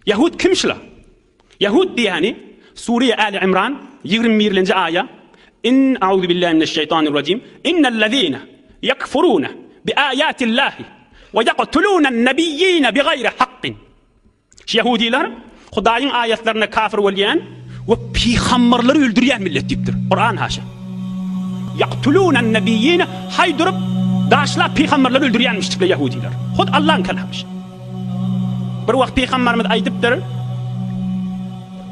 Ýahud kim şula? Ýahud diýýäni, Sure Äli Imran, 21-nji aýa, In auzu billahi mineşşeýtanirrajim, Innellezine ýekfurune bi aýatillahi we ýektulunen nebiýýine bigaýri hakkin. Şu ýahudylar Hudaýyň aýatlaryna kafir bolýan we pygamberleri öldürýän millet diýipdir. Kuran haşa. Ýektulunen nebiýýine haý durup daşlap pygamberleri öldürýänmişdikler ýahudylar. Hut Allaň kelamy. Bir wagt Pygamberimiz aýdypdyr,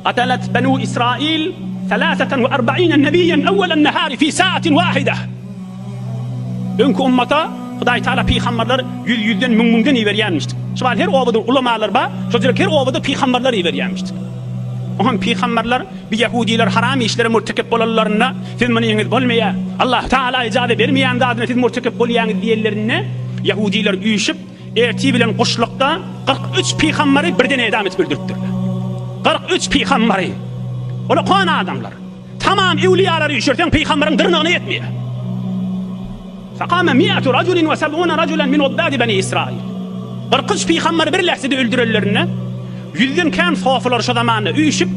Gatalat benu Israil selaseten we arbaine nebiýen ewwelen nehari fi saatin wahide. Öňki ummata Hudaý Taala pygamberler ýüz-ýüzden, müň-müňden iberýänmişdik. Şu wagt her obada ulamalar bar, şol ýere her obada pygamberler iberýänmişdik. Oňam pygamberler bir ýahudylar haram işlere murtekep bolanlarynda, siz munyňyz bolmaýar, Allah Taala ijaza bermeýän zadyna siz murtekep bolýaňyz diýenlerinde, ýahudylar üýşüp, Ertir bilen guşlukda 43 pygambary birden edam edip öldüripdirler. 43 pygambary! Olar kon adamlar. Tamam öwliýalary üýşürseň pygambaryň dyrnagyna ýetmeýär. Fakame mi'atu rajulin we seb'una rajulan min ubbadi bani Israil. 43 pygambary bir lähzede öldürenlerinde ýüzden kän sofular şo zamanda üýşüp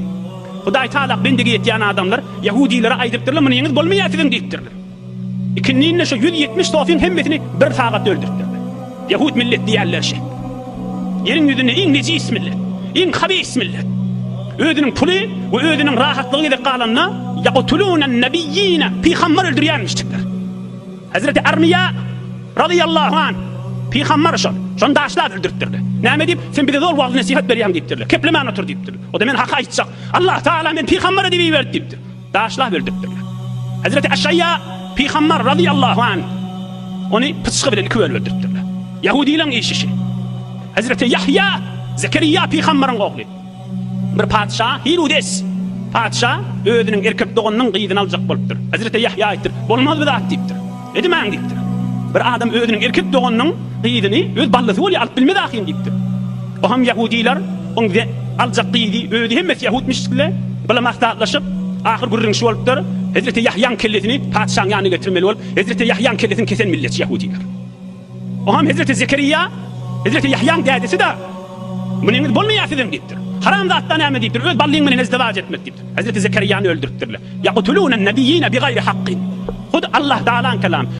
Hudaý Taala bendigi ýetýän adamlar ýahudilere aýdypdyrlar, munyňyz bolmaýar siziň diýipdirler. Ikindinde şo 170 sofyň hemmesini bir sagatda öldüripdirler. Ýahud millet diýerler şe. Ýeriň ýüzünde iň nejis millet, iň habis millet. Özüniň puly we özüniň rahatlygy gezek galanda ýakutulunen nebiýýine pygamber öldürýärmişdikler. Hezreti Armiýa razyýallahu anh pygamber şol. Şony daşlap öldüripdirler. Näme diýip, sen bize zor wagyz nesihat berýäň diýipdirler. Keplemän otur diýipdirler. O da men haky aýtjak. Allah Taala meni pygamber edip iberdi diýipdir. Daşlap öldüripdirler. Hezreti Eşaýa pygamber razyýallahu anh ony pyçgy bilen iki bölüp öldüripdirler. Ýahudylaryň işi şi. Hezreti Ýahýa Zekeriýa pygamberiň ogly. Bir patyşa Hirudes patyşa özüniň erkek doganynyň gyzyny aljak bolupdyr. Hezreti Ýahýa aýtdyr, Bolmaz bu zat diýipdir. Edmäň diýipdir. Bir adam özüniň erkek doganynyň gyzyny öz ballysy bolýar, alyp bilmez ahyryn diýipdir. Oňam ýahudylar oň aljak gyzy özi hemmesi ýahutmyşdikle bile maslahatlaşyp, ahyr gürrüň şu bolupdyr, Hezreti Ýahýaň kellesini patyşaň ýanyna getirmeli bolup, Hezreti Ýahýaň kellesini kesen milletçi ýahudylar. Oňam Hezreti Zekeriýa, Hezreti Ýahýaň dädesi-de, Munyňyz bolmaýar siziň diýipdir. Haram zatda näme diýipdir, öz ballyň bilen ezdewaç etmek diýipdir. Hezreti Zekeriýany öldüripdirler. Ýakutulunen nebiýýine bigaýri hakkin. Hut Allah Tagalaň kelamy.